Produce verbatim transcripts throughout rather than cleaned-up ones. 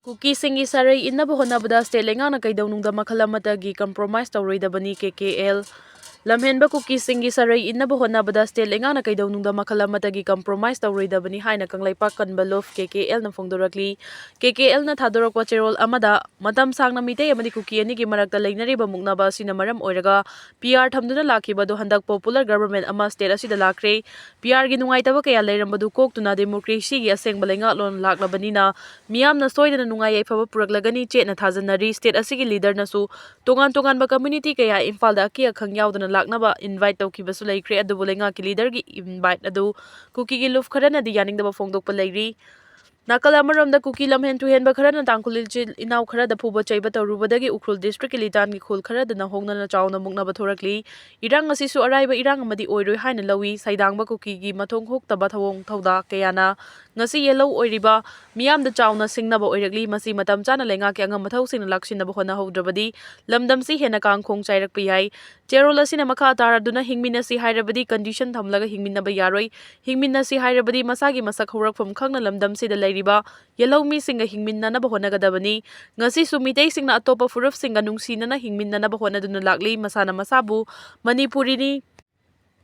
ꯀꯨꯀꯤꯁꯤꯡꯒꯤ ꯁꯥꯔꯩ ꯏꯟꯅꯕ ꯍꯣꯠꯅꯕꯗ ꯁ꯭ꯇꯦꯠ ꯂꯩꯉꯥꯛꯅ ꯀꯩꯗꯧꯅꯨꯡꯗ ꯃꯈꯜ ꯑꯃꯠꯇꯒꯤ ꯀꯝꯄ꯭ꯔꯣꯃꯥꯏꯁ ꯇꯧꯔꯣꯏꯗꯕꯅꯤ, ꯀꯦ ꯀꯦ ꯑꯦꯜ꯫ ꯂꯝꯍꯦꯟꯕ ꯀꯨꯀꯤꯁꯤꯡꯒꯤ ꯁꯥꯔꯩ ꯏꯟꯅꯕ ꯍꯣꯠꯅꯕꯗ ꯁ꯭ꯇꯦꯠ ꯂꯩꯉꯥꯛꯅ ꯀꯩꯗꯧꯅꯨꯡꯗ ꯃꯈꯜ ꯑꯃꯠꯇꯒꯤ ꯀꯝꯄ꯭ꯔꯣꯃꯥꯏꯁ ꯇꯧꯔꯣꯏꯗꯕꯅꯤ ꯍꯥꯏꯅ ꯀꯪꯂꯩꯄꯥꯛ ꯀꯟꯕ ꯂꯨꯞ, ꯀꯦ ꯀꯦ ꯑꯦꯜꯅ ꯐꯣꯡꯗꯣꯔꯛꯂꯤ꯫ ꯀꯦ ꯀꯦ ꯑꯦꯜꯅ ꯊꯥꯗꯣꯔꯛꯄ ꯆꯦꯔꯣꯜ ꯑꯃꯗ ꯃꯇꯝ ꯁꯥꯡꯅ ꯃꯤꯇꯩ ꯑꯃꯗꯤ ꯀꯨꯀꯤ ꯑꯅꯤꯒꯤ ꯃꯔꯛꯇ ꯂꯩꯅꯔꯤꯕ ꯃꯨꯛꯅꯕ ꯑꯁꯤꯅ ꯃꯔꯝ ꯑꯣꯏꯔꯒ ꯄꯤ ꯑꯥꯔ ꯊꯝꯗꯨꯅ ꯂꯥꯛꯈꯤꯕ ꯑꯗꯨ ꯍꯟꯗꯛ ꯄꯣꯄꯨꯂꯔ ꯒꯕꯔꯃꯦꯟ ꯑꯃ ꯁ꯭ꯇꯦꯠ ꯑꯁꯤꯗ ꯂꯥꯛꯈ꯭ꯔꯦ꯫ ꯄꯤ ꯑꯥꯔꯒꯤ ꯅꯨꯡꯉꯥꯏꯇꯕ ꯀꯌꯥ ꯂꯩꯔꯝꯕꯗꯨ ꯀꯣꯛꯇꯨꯅ ꯗꯦꯃꯣꯀ꯭ꯔꯦꯁꯤꯒꯤ ꯑꯁꯦꯡꯕ ꯂꯩꯉꯥꯛꯂꯣꯟ ꯂꯥꯛꯂꯕꯅꯤꯅ ꯃꯤꯌꯥꯝꯅ ꯁꯣꯏꯗꯅ ꯅꯨꯡꯉꯥꯏ ꯌꯥꯏꯐꯕ ꯄꯨꯔꯛꯂꯒꯅꯤ ꯆꯦꯠꯅ ꯊꯥꯖꯅꯔꯤ꯫ ꯁ꯭ꯇꯦꯠ ꯑꯁꯤꯒꯤ ꯂꯤꯗꯔꯅꯁꯨ ꯇꯣꯉꯥꯟ ꯇꯣꯉꯥꯟꯕ ꯀꯝꯃ꯭ꯌꯨꯅꯤꯇꯤ ꯀꯌꯥ ꯏꯝꯐꯥꯜꯗ ꯑꯀꯤ ꯑꯈꯪ ꯌꯥꯎꯗꯅ ꯂꯥꯛꯅꯕ ꯏꯟꯚꯥꯏꯠ ꯇꯧꯈꯤꯕꯁꯨ ꯂꯩꯈ꯭ꯔꯦ꯫ ꯑꯗꯨꯕꯨ ꯂꯩꯉꯥꯛꯀꯤ ꯂꯤꯗꯔꯒꯤ ꯏꯟꯚꯥꯏꯠ ꯑꯗꯨ ꯀꯨꯀꯤꯒꯤ ꯂꯨꯞ ꯈꯔꯅꯗꯤ ꯌꯥꯅꯤꯡꯗꯕ ꯐꯣꯡꯗꯣꯛꯄ ꯂꯩꯔꯤ꯫ ꯅꯥꯀꯜ ꯑꯃꯔꯣꯝꯗ ꯀꯨꯀꯤ ꯂꯝꯍꯦꯟ ꯇꯨꯍꯦꯟꯕ ꯈꯔꯅ ꯇꯥꯡꯈꯨꯜ ꯏꯆꯤꯜ ꯏꯅꯥꯎ ꯈꯔꯗ ꯐꯨꯕ ꯆꯩꯕ ꯇꯧꯔꯨꯕꯗꯒꯤ ꯎꯈ꯭ꯔꯨꯜ ꯗꯤꯁꯇ꯭ꯔꯤꯛꯀꯤ ꯂꯤꯇꯥꯟꯒꯤ ꯈꯨꯜ ꯈꯔꯗꯅ ꯍꯣꯡꯗꯅ ꯆꯥꯎꯅ ꯃꯨꯛꯅꯕ ꯊꯣꯔꯛꯂꯤ꯫ ꯏꯔꯥꯡ ꯑꯁꯤꯁꯨ ꯑꯔꯥꯏꯕ ꯏꯔꯥꯡ ꯑꯃꯗꯤ ꯑꯣꯏꯔꯣꯏ ꯍꯥꯏꯅ ꯂꯧꯏ꯫ ꯁꯩꯗꯥꯡꯕ ꯀꯨꯀꯤꯒꯤ ꯃꯊꯣꯡ ꯍꯨꯛꯇꯕ ꯊꯧꯑꯣꯡ ꯊꯧꯗꯥ ꯀꯌꯥꯅ ꯉꯁꯤ ꯌꯦꯜꯍꯧ ꯑꯣꯏꯔꯤꯕ ꯃꯤꯌꯥꯝꯗ ꯆꯥꯎꯅ ꯁꯤꯡꯅꯕ ꯑꯣꯏꯔꯛꯂꯤ꯫ ꯃꯁꯤ ꯃꯇꯝ ꯆꯥꯅ ꯂꯩꯉꯥꯛꯀꯤ ꯑꯉꯝ ꯑꯊꯧꯁꯤꯡꯅ ꯂꯥꯛꯁꯤꯟꯅꯕ ꯍꯣꯠꯅꯍꯧꯗ꯭ꯔꯕꯗꯤ ꯂꯝꯗꯝꯁꯤ ꯍꯦꯟꯅ ꯀꯥꯡꯈꯣꯡ ꯆꯥꯏꯔꯛꯄ ꯌꯥꯏ꯫ ꯆꯦꯔꯣꯜ ꯑꯁꯤꯅ ꯃꯈꯥ ꯇꯥꯔꯗꯨꯅ ꯍꯤꯡꯃꯤꯟꯅꯁꯤ ꯍꯥꯏꯔꯕꯗꯤ ꯀꯟꯗꯤꯁꯟ ꯊꯝꯂꯒ ꯍꯤꯡꯃꯤꯟꯅꯕ ꯌꯥꯔꯣꯏ꯫ ꯍꯤꯡꯃꯤꯟꯅꯁꯤ ꯍꯥꯏꯔꯕꯗꯤ ꯃꯁꯥꯒꯤ ꯃꯁꯛ ꯍꯧꯔꯛꯐꯝ ꯈꯪꯅ ꯂꯝꯗꯝꯁꯤꯗ ꯂꯩꯔꯤꯕ ꯌꯦꯜꯍꯧ ꯃꯤꯁꯤꯡꯒ ꯍꯤꯡꯃꯤꯟꯅꯅꯕ ꯍꯣꯠꯅꯒꯗꯕꯅꯤ꯫ ꯉꯁꯤꯁꯨ ꯃꯤꯇꯩꯁꯤꯡꯅ ꯑꯇꯣꯞꯄ ꯐꯨꯔꯨꯞꯁꯤꯡꯒ ꯅꯨꯡꯁꯤꯅꯅ ꯍꯤꯡꯃꯤꯟꯅꯅꯕ ꯍꯣꯠꯅꯗꯨꯅ ꯂꯥꯛꯂꯤ꯫ ꯃꯁꯥꯅ ꯃꯁꯥꯕꯨ ꯃꯅꯤꯄꯨꯔꯤꯅꯤ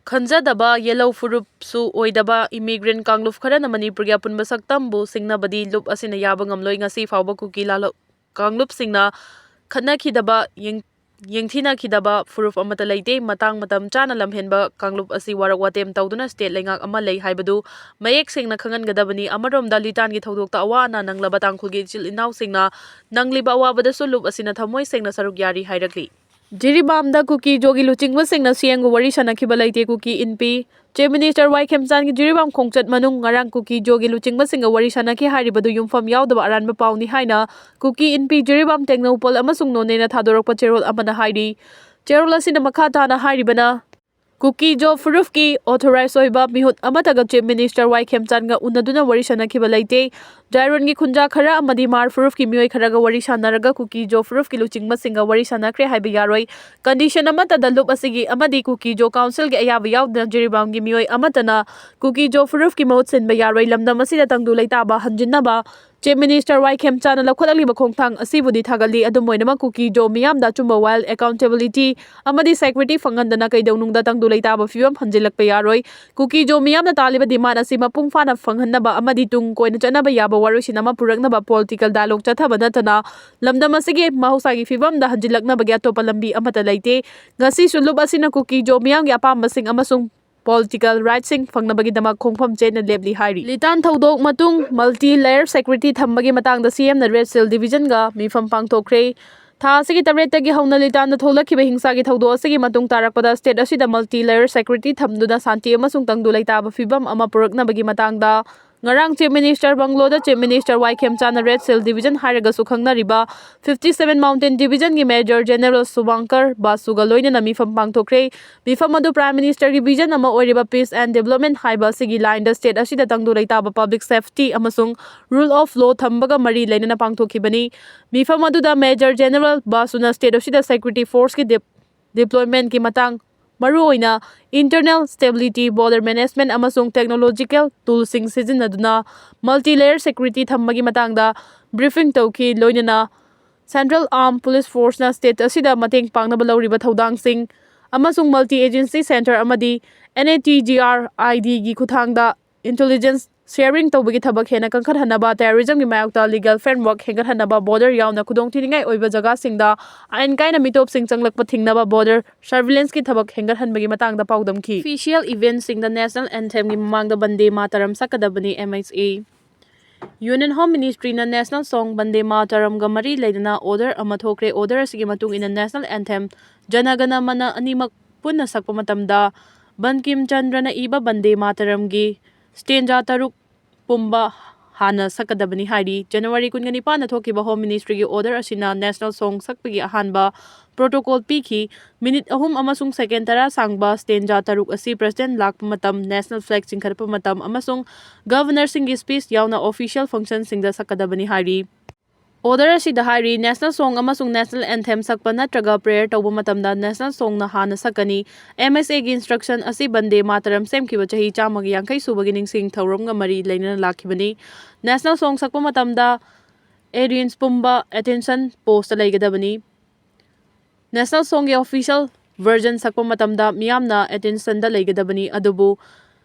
ꯈꯟꯖꯗꯕ, ꯌꯦꯜꯍꯧ ꯐꯨꯔꯨꯞꯁꯨ ꯑꯣꯏꯗꯕ ꯏꯃꯤꯒ꯭ꯔꯦꯟ ꯀꯥꯡꯂꯨꯞ ꯈꯔꯅ ꯃꯅꯤꯄꯨꯔꯒꯤ ꯑꯄꯨꯟꯕ ꯁꯛꯇꯝꯕꯨ ꯁꯤꯡꯅꯕꯗꯤ ꯂꯨꯞ ꯑꯁꯤꯅ ꯌꯥꯕ ꯉꯝꯂꯣꯏ꯫ ꯉꯁꯤ ꯐꯥꯎꯕ ꯀꯨꯀꯤ ꯂꯥꯂꯣ-, ꯀꯥꯡꯂꯨꯞꯁꯤꯡꯅ ꯈꯠꯅꯈꯤꯗꯕ, ꯌꯦꯡ-, ꯌꯦꯡꯊꯤꯅꯈꯤꯗꯕ ꯐꯨꯔꯨꯞ ꯑꯃꯠꯇ ꯂꯩꯇꯦ꯫ ꯃꯇꯥꯡ ꯃꯇꯝ ꯆꯥꯅ ꯂꯝꯍꯦꯟꯕ ꯀꯥꯡꯂꯨꯞ ꯑꯁꯤ ꯋꯥꯔꯛ ꯋꯥꯇꯦꯝ ꯇꯧꯗꯨꯅ ꯁ꯭ꯇꯦꯠ ꯂꯩꯉꯥꯛ ꯑꯃ ꯂꯩ ꯍꯥꯏꯕꯗꯨ ꯃꯌꯦꯛ ꯁꯦꯡꯅ ꯈꯪꯍꯟꯒꯗꯕꯅꯤ꯫ ꯑꯃꯔꯣꯝꯗ ꯂꯤꯇꯥꯟꯒꯤ ꯊꯧꯗꯣꯛꯇ ꯑꯋꯥ ꯑꯅꯥ ꯅꯪꯂꯕ ꯇꯥꯡꯈꯨꯜꯒꯤ ꯏꯆꯤꯜ ꯏꯅꯥꯎꯁꯤꯡꯅ ꯅꯪꯂꯤꯕ ꯑꯋꯥꯕꯗꯁꯨ ꯂꯨꯞ ꯑꯁꯤꯅ ꯊꯃꯣꯏ ꯁꯦꯡꯅ ꯁꯔꯨꯛ ꯌꯥꯔꯤ ꯍꯥꯏꯔꯛꯂꯤ꯫ ꯖꯤꯔꯤꯕꯥꯝꯗ ꯀꯨꯀꯤ ꯖꯣꯒꯤ ꯂꯨꯆꯤꯡꯕꯁꯤꯡꯅ ꯁꯤ ꯑꯦꯝꯒ ꯋꯥꯔꯤ ꯁꯥꯅꯈꯤꯕ ꯂꯩꯇꯦ꯫ ꯀꯨꯀꯤ ꯏꯟꯄꯤ ꯆꯤꯐ ꯃꯤꯅꯤꯁꯇꯔ ꯋꯥꯏ ꯈꯦꯝꯆꯥꯟꯒꯤ ꯖꯤꯔꯤꯕꯥꯝ ꯈꯣꯡꯆꯠ ꯃꯅꯨꯡ ꯉꯔꯥꯡ ꯀꯨꯀꯤ ꯖꯣꯒꯤ ꯂꯨꯆꯤꯡꯕꯁꯤꯡꯒ ꯋꯥꯔꯤ ꯁꯥꯅꯈꯤ ꯍꯥꯏꯔꯤꯕꯗꯨ ꯌꯨꯝꯐꯝ ꯌꯥꯎꯗꯕ ꯑꯔꯥꯟꯕ ꯄꯥꯎꯅꯤ ꯍꯥꯏꯅ ꯀꯨꯀꯤ ꯏꯟꯄꯤ ꯖꯤꯔꯤꯕꯥꯝ ꯇꯦꯡꯅꯧꯄꯜ ꯑꯃꯁꯨꯡ ꯅꯣꯅꯦꯅ ꯊꯥꯗꯣꯔꯛꯄ ꯆꯦꯔꯣꯜ ꯑꯃꯅ ꯍꯥꯏꯔꯤ꯫ ꯆꯦꯔꯣꯜ ꯑꯁꯤꯅ ꯃꯈꯥ ꯇꯥꯅ ꯍꯥꯏꯔꯤꯕꯅ, ꯀꯨꯀꯤ ꯖꯣ ꯐꯨꯔꯨꯞꯀꯤ ꯑꯣꯊꯣꯔꯥꯏꯖ ꯑꯣꯏꯕ ꯃꯤꯍꯨꯠ ꯑꯃꯠꯇꯒ ꯆꯤꯐ ꯃꯤꯅꯤꯁꯇꯔ ꯋꯥꯏ ꯈꯦꯝꯆꯥꯟꯒ ꯎꯅꯗꯨꯅ ꯋꯥꯔꯤ ꯁꯥꯅꯈꯤꯕ ꯂꯩꯇꯦ꯫ ꯖꯥꯏꯔꯣꯟꯒꯤ ꯈꯨꯟꯖꯥ ꯈꯔ ꯑꯃꯗꯤ ꯃꯥꯔ ꯐꯨꯔꯨꯞꯀꯤ ꯃꯤꯑꯣꯏ ꯈꯔꯒ ꯋꯥꯔꯤ ꯁꯥꯅꯔꯒ ꯀꯨꯀꯤ ꯖꯣ ꯐꯨꯔꯨꯞꯀꯤ ꯂꯨꯆꯤꯡꯕꯁꯤꯡꯒ ꯋꯥꯔꯤ ꯁꯥꯅꯈ꯭ꯔꯦ ꯍꯥꯏꯕ ꯌꯥꯔꯣꯏ꯫ ꯀꯟꯗꯤꯁꯟ ꯑꯃꯠꯇꯗ ꯂꯨꯞ ꯑꯁꯤꯒꯤ ꯑꯃꯗꯤ ꯀꯨꯀꯤ ꯖꯣ ꯀꯥꯎꯟꯁꯤꯜꯒꯤ ꯑꯌꯥꯕ ꯌꯥꯎꯗꯅ ꯖꯤꯔꯤꯕꯥꯝꯒꯤ ꯃꯤꯑꯣꯏ ꯑꯃꯠꯇꯅ ꯀꯨꯀꯤ ꯖꯣ ꯐꯨꯔꯨꯞꯀꯤ ꯃꯍꯨꯠ ꯁꯤꯟꯕ ꯌꯥꯔꯣꯏ꯫ ꯂꯝꯗꯝ ꯑꯁꯤꯗ ꯇꯪꯗꯨ ꯂꯩꯇꯥꯕ ꯍꯟꯖꯤꯟꯅꯕ Chief Minister ꯋꯥꯏ ꯈꯦꯝꯆꯥꯅ ꯂꯧꯈꯠꯂꯛꯂꯤꯕ ꯈꯣꯡꯊꯥꯡ ꯑꯁꯤꯕꯨꯗꯤ ꯊꯥꯒꯠꯂꯤ꯫ ꯑꯗꯨꯝ ꯑꯣꯏꯅꯃꯛ ꯀꯨꯀꯤ-ꯖꯣ ꯃꯤꯌꯥꯝꯗ ꯑꯆꯨꯝꯕ ꯋꯥꯌꯦꯜ, accountability ꯑꯃꯗꯤ security ꯐꯪꯍꯟꯗꯅ ꯀꯩꯗꯧꯅꯨꯡꯗ ꯇꯪꯗꯨ ꯂꯩꯇꯥꯕ ꯐꯤꯕꯝ ꯍꯟꯖꯤꯜꯂꯛꯄ ꯌꯥꯔꯣꯏ꯫ ꯀꯨꯀꯤ-ꯖꯣ ꯃꯤꯌꯥꯝꯅ ꯇꯥꯜꯂꯤꯕ demand ꯑꯁꯤ ꯃꯄꯨꯡ ꯐꯥꯅ ꯐꯪꯍꯟꯅꯕ ꯑꯃꯗꯤ ꯇꯨꯡ ꯀꯣꯏꯅ ꯆꯠꯅꯕ ꯌꯥꯕ ꯋꯥꯔꯣꯏꯁꯤꯟ ꯑꯃ ꯄꯨꯔꯛꯅꯕ political dialogue ꯆꯠꯊꯕ ꯅꯠꯇꯅ ꯂꯝꯗꯝ ꯑꯁꯤꯒꯤ ꯃꯍꯧꯁꯥꯒꯤ ꯐꯤꯕꯝꯗ ꯍꯟꯖꯤꯜꯂꯛꯅꯕꯒꯤ ꯑꯇꯣꯞꯄ ꯂꯝꯕꯤ ꯑꯃꯠꯇ ꯂꯩꯇꯦ꯫ ꯉꯁꯤꯁꯨ ꯂꯨꯞ ꯑꯁꯤꯅ ꯀꯨꯀꯤ-ꯖꯣ ꯃꯤꯌꯥꯝꯒꯤ ꯑꯄꯥꯝꯕꯁꯤꯡ ꯑꯃꯁꯨꯡ political rightꯁꯤꯡ ꯐꯪꯅꯕꯒꯤꯗꯃꯛ ꯈꯣꯡꯐꯝ ꯆꯦꯠꯅ ꯂꯦꯞꯂꯤ ꯍꯥꯏꯔꯤ꯫ ꯂꯤꯇꯥꯟ ꯊꯧꯗꯣꯛ ꯃꯇꯨꯡ multi layer security ꯊꯝꯕꯒꯤ ꯃꯇꯥꯡꯗ C M ꯅ Red Cell Divisionꯒ ꯃꯤꯐꯝ ꯄꯥꯡꯊꯣꯛꯈ꯭ꯔꯦ꯫ ꯊꯥ ꯑꯁꯤꯒꯤ ꯇꯔꯦꯠꯇꯒꯤ ꯍꯧꯅ ꯂꯤꯇꯥꯟꯗ ꯊꯣꯛꯂꯛꯈꯤꯕ ꯍꯤꯡꯁꯥꯒꯤ ꯊꯧꯗꯣꯛ ꯑꯁꯤꯒꯤ ꯃꯇꯨꯡ ꯇꯥꯔꯛꯄꯗ state ꯑꯁꯤꯗ multi layer security ꯊꯝꯗꯨꯅ ꯁꯥꯟꯇꯤ ꯑꯃꯁꯨꯡ ꯇꯪꯗꯨ ꯂꯩꯇꯥꯕ ꯐꯤꯕꯝ ꯑꯃ ꯄꯨꯔꯛꯅꯕꯒꯤ ꯃꯇꯥꯡꯗ ꯉꯔꯥꯡ Chief Minister ꯕꯪꯒ꯭ꯂꯣꯗ Chief Minister ꯋꯥꯏ ꯈꯦꯝꯆꯥꯅ Red Cell Division ꯍꯥꯏꯔꯒꯁꯨ ꯈꯪꯅꯔꯤꯕ fifty seven Mountain Divisionꯒꯤ Major General ꯁꯨꯕꯥꯡꯀꯔ ꯕꯥꯁꯨꯒ ꯂꯣꯏꯅꯅ ꯃꯤꯐꯝ ꯄꯥꯡꯊꯣꯛꯈ꯭ꯔꯦ꯫ ꯃꯤꯐꯝ ꯑꯗꯨ Prime Ministerꯒꯤ vision ꯑꯃ ꯑꯣꯏꯔꯤꯕ peace and development ꯍꯥꯏꯕ ꯑꯁꯤꯒꯤ lineꯗ state ꯑꯁꯤꯗ ꯇꯪꯗꯨ ꯂꯩꯇꯥꯕ public safety ꯑꯃꯁꯨꯡ rule of law ꯊꯝꯕꯒ ꯃꯔꯤ ꯂꯩꯅꯅ ꯄꯥꯡꯊꯣꯛꯈꯤꯕꯅꯤ꯫ ꯃꯤꯐꯝ ꯑꯗꯨꯗ Major General ꯕꯥꯁꯨꯅ state ꯑꯁꯤꯗ security forceꯀꯤ dep-, deploymentꯀꯤ ꯃꯇꯥꯡ, ꯃꯔꯨꯑꯣꯏꯅ internal stability, border management ꯑꯃꯁꯨꯡ technological toolꯁꯤꯡ ꯁꯤꯖꯤꯟꯅꯗꯨꯅ multi layer security ꯊꯝꯕꯒꯤ ꯃꯇꯥꯡꯗ briefing ꯇꯧꯈꯤ, ꯂꯣꯏꯅꯅ Central Armed Police Forceꯅ state ꯑꯁꯤꯗ ꯃꯇꯦꯡ ꯄꯥꯡꯅꯕ ꯂꯧꯔꯤꯕ ꯊꯧꯗꯥꯡꯁꯤꯡ ꯑꯃꯁꯨꯡ multi agency center ꯑꯃꯗꯤ NATGRIDꯒꯤ ꯈꯨꯠꯊꯥꯡꯗ intelligence sharing ꯇꯧꯕꯒꯤ ꯊꯕꯛ ꯍꯦꯟꯅ ꯀꯟꯈꯠꯍꯟꯅꯕ, terrorismꯒꯤ ꯃꯥꯌꯣꯛꯇ legal framework ꯍꯦꯟꯒꯠꯍꯟꯅꯕ, border ꯌꯥꯎꯅ ꯈꯨꯗꯣꯡꯊꯤꯅꯤꯡꯉꯥꯏ ꯑꯣꯏꯕ ꯖꯒꯥꯁꯤꯡꯗ ꯑꯥꯏꯟ ꯀꯥꯏꯅ ꯃꯤꯇꯣꯞꯁꯤꯡ ꯆꯪꯂꯛꯄ ꯊꯤꯡꯅꯕ, border surveillanceꯀꯤ ꯊꯕꯛ ꯍꯦꯟꯒꯠꯍꯟꯕꯒꯤ ꯃꯇꯥꯡꯗ ꯄꯥꯎꯗꯝꯈꯤ꯫ Official eventsꯁꯤꯡꯗ national anthemꯒꯤ ꯃꯃꯥꯡꯗ ꯕꯟꯗꯦ ꯃꯥꯇꯔꯝ ꯁꯛꯀꯗꯕꯅꯤ, MHA꯫ Union Home Ministryꯅ National Song ꯕꯟꯗꯦ ꯃꯥꯇꯔꯝꯒ ꯃꯔꯤ ꯂꯩꯅꯅ order ꯑꯃ ꯊꯣꯛꯈ꯭ꯔꯦ꯫ Order ꯑꯁꯤꯒꯤ ꯃꯇꯨꯡ ꯏꯟꯅ national anthem ꯖꯅ ꯒꯅ ꯃꯅ ꯑꯅꯤꯃꯛ ꯄꯨꯟꯅ ꯁꯛꯄ ꯃꯇꯝꯗ ꯕꯟꯀꯤꯝ ꯆꯟꯗ꯭ꯔꯅ ꯏꯕ ꯕꯟꯗꯦ ꯃꯥꯇꯔꯝꯒꯤ stanza ꯇꯔꯨꯛ ꯄꯨꯝꯕ ꯍꯥꯟꯅ ꯁꯛꯀꯗꯕꯅꯤ ꯍꯥꯏꯔꯤ꯫ January ꯀꯨꯟꯒ ꯅꯤꯄꯥꯟꯗ ꯊꯣꯛꯈꯤꯕ Home Ministryꯒꯤ order ꯑꯁꯤꯅ national song ꯁꯛꯄꯒꯤ ꯑꯍꯥꯟꯕ protocol ꯄꯤꯈꯤ꯫ Minute ꯑꯍꯨꯝ ꯑꯃꯁꯨꯡ second ꯇꯔꯥ ꯁꯥꯡꯕ stanza ꯇꯔꯨꯛ ꯑꯁꯤ President ꯂꯥꯛꯄ ꯃꯇꯝ, national flag ꯆꯤꯡꯈꯠꯄ ꯃꯇꯝ ꯑꯃꯁꯨꯡ Governorꯁꯤꯡꯒꯤ speech ꯌꯥꯎꯅ official functionꯁꯤꯡꯗ ꯁꯛꯀꯗꯕꯅꯤ ꯍꯥꯏꯔꯤ꯫ Order ꯑꯁꯤꯗ ꯍꯥꯏꯔꯤ, National Song ꯑꯃꯁꯨꯡ National Anthem ꯁꯛꯄ ꯅꯠꯇ꯭ꯔꯒ prayer ꯇꯧꯕ ꯃꯇꯝꯗ National Songꯅ ꯍꯥꯟꯅ ꯁꯛꯀꯅꯤ꯫ M S Aꯒꯤ instruction ꯑꯁꯤ ꯕꯟꯗꯦ ꯃꯥꯇꯔꯝ ꯁꯦꯝꯈꯤꯕ ꯆꯍꯤ ꯆꯥꯝꯃꯒꯤ ꯌꯥꯡꯈꯩ ꯁꯨꯕꯒꯤ ꯅꯤꯡꯁꯤꯡ ꯊꯧꯔꯝꯒ ꯃꯔꯤ ꯂꯩꯅꯅ ꯂꯥꯛꯈꯤꯕꯅꯤ꯫ National Song ꯁꯛꯄ ꯃꯇꯝꯗ audience ꯄꯨꯝꯕ attention post ꯂꯩꯒꯗꯕꯅꯤ꯫ National Songꯒꯤ official version ꯁꯛꯄ ꯃꯇꯝꯗ ꯃꯤꯌꯥꯝꯅ attentionꯗ ꯂꯩꯒꯗꯕꯅꯤ, ꯑꯗꯨꯕꯨ